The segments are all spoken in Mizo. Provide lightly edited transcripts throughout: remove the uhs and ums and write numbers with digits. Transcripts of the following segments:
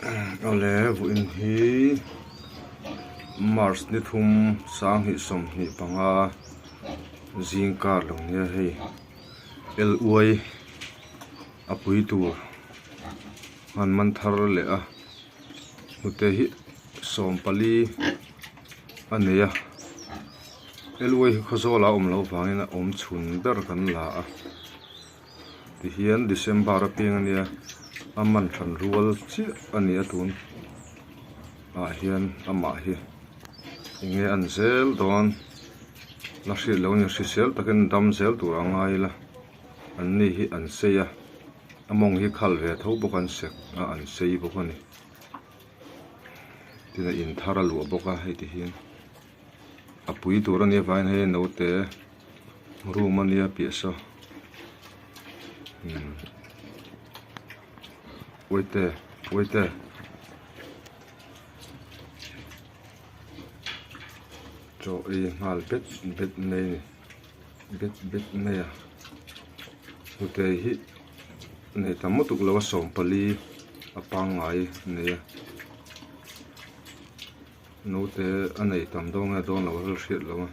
Awle vawiin hi March ni thum sanghnih 25 zing kar lo nia hei L uai a pui tur an man thar leh a hnute hi 14 a nei a L uai hi khawzawl a awm loh vangin a awm chhun ber kan la a. Tihian December a piang ania a man hran rual chiah a ni a tun ah hian amah hi enge an zel dawn la hriat loh a ni hrisel takin dam zel tur a ngai ila an ni hi an sei a a mawng hi khal ve tho bawk a an sek a an sei bawk a ni tin a in thar a luah bawk a hei ti hian a pui tur a nih avangin hei naute. Room ania piah saw umm uaite uaite chaw ei nghal bet bet mai a ni bet bet mai a hnute hi nei tam lutuk lo a 14 a pangngai a nei a naute a nei tam dawn nge dawn lo a hriat loh a.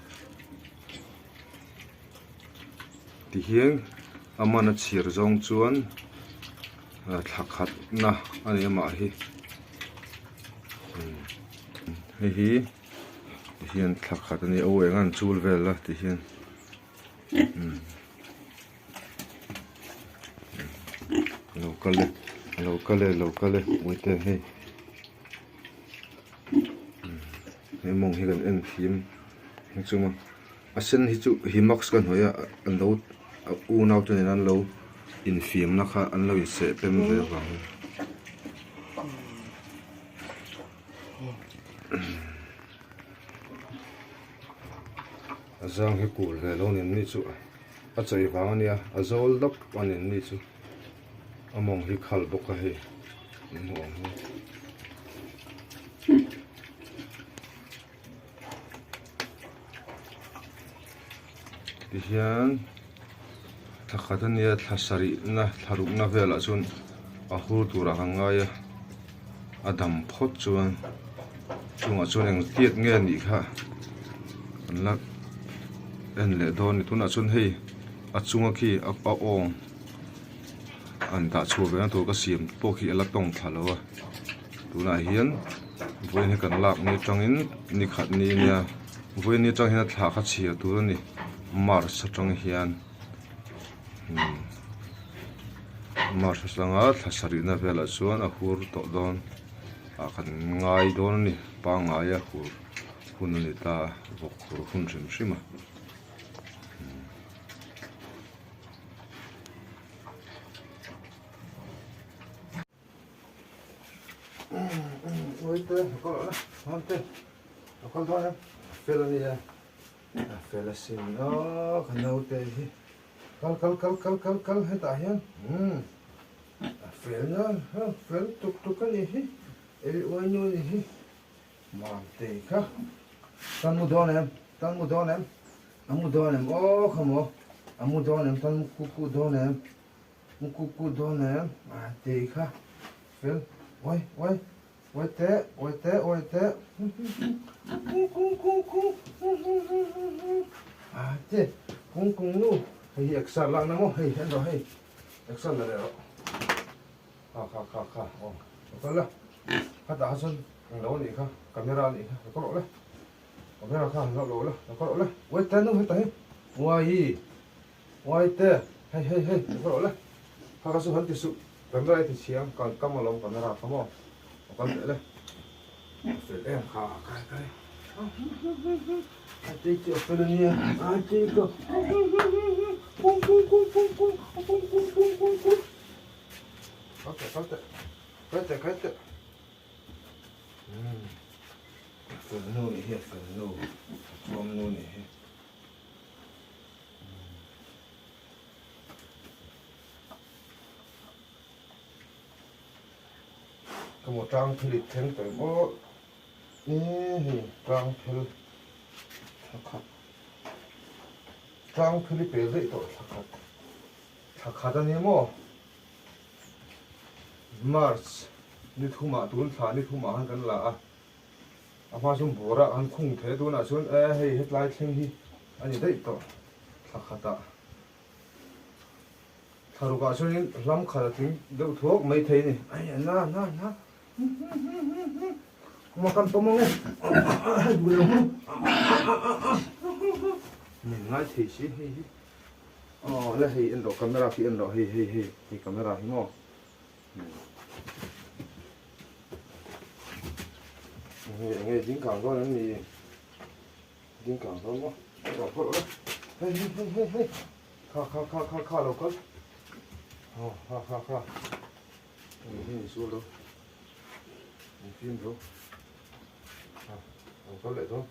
Tihian a man a chhir zawng chuan thla khat na a ni amah hi hei hi tihian thla khat a ni a uaih ang a an chul vel a tihian lo kal e lo kal e lo kal e uite hei he mawng hi kan en thim chunga a sen hi chu hi mask ka hnawih a an lo a unau te nen an lo infiamna kha an lo inseh pem ve avangin a zang hi kul ve lo nen ni chu a chei vang a nia a zawl dap a nen ni chu a mawng hi khal bawk a hei an hmuh ang hi. Tihian thla khat a nia thla sarih na thla ruk na velah chuan a hur turah kan ngai a a dam phawt chuan chungah chuan eng tiat nge a nih kha an la en leh dawn a ni tunah chuan hei a chunga khi a awng an dah chhuah ve na tur ka siam pawh khi a la tawng thla lo a tunah hian vawiin hi kan lak ni atangin ni khat ni ania vawiin ni atang hian a thla kha chhiar tur a ni march atang hian umm march atanga thla sarih na velah chuan a hur tawh dawn ah kan ngai dawn a ni pangngai a hur hun a ni ta a vawk hur hun hrim hrim a. Mu kuk kuk dawn em a tih kha fel uai uai uai teh uai teh uai teh kung kung kung kung a te kung kung nu hei hi exer lakna maw hei en rawh hei exer la leh rawh kha kha kha kha aw lo kal la khatah kha chuan englo a nih kha camera a nih kha lo kal rawh le camera kha han hlauh lo la lo kal rawh le uai teh nu hetah hi uai. Uai te, hei hei hei, ka rawh le. Kha ka chu han ti suh, camera i ti chhia ang, kal kam alawm camera kha maw. Ka kal teh le. A fel em kha, kai kai. A tei chu a fel ania, a tei ka. Kung kung kung kung kung, kung kung kung kung kung. Kal teh, kal teh. Kai teh, kai teh. A fel nu nih hi, a fel nu. A chuam nu nih hi. Ka maw tang phel i thleng tawh em aw e hei tang phel thla khat tang phel i pel daih tawh thla khat thla khat a ni maw March. Ni thumah tun thla ni thumah khan kan la a, a hma chuan bawrah khan khung thei a tunah chuan e hei hetlai thleng hi a ni daih tawh thla khatah. Thla rukah chuanin hlam khat a tling deuh thuak mai thei a ni. Ai a na na na Kuma kan pawm ang e hei duh lo Min ngai thei si hei hi Aw la hei en rawh camera khi en rawh hei hei hei hei camera hi maw Enge enge ding kang dawn an ni ding kang dawn maw Aw phawrh rawh hei hei hei hei hei kha kha kha kha kha lo kal Aw kha kha kha Eng hi ni sual lo. Eng fim lo. Ha, lo kal leh dawn.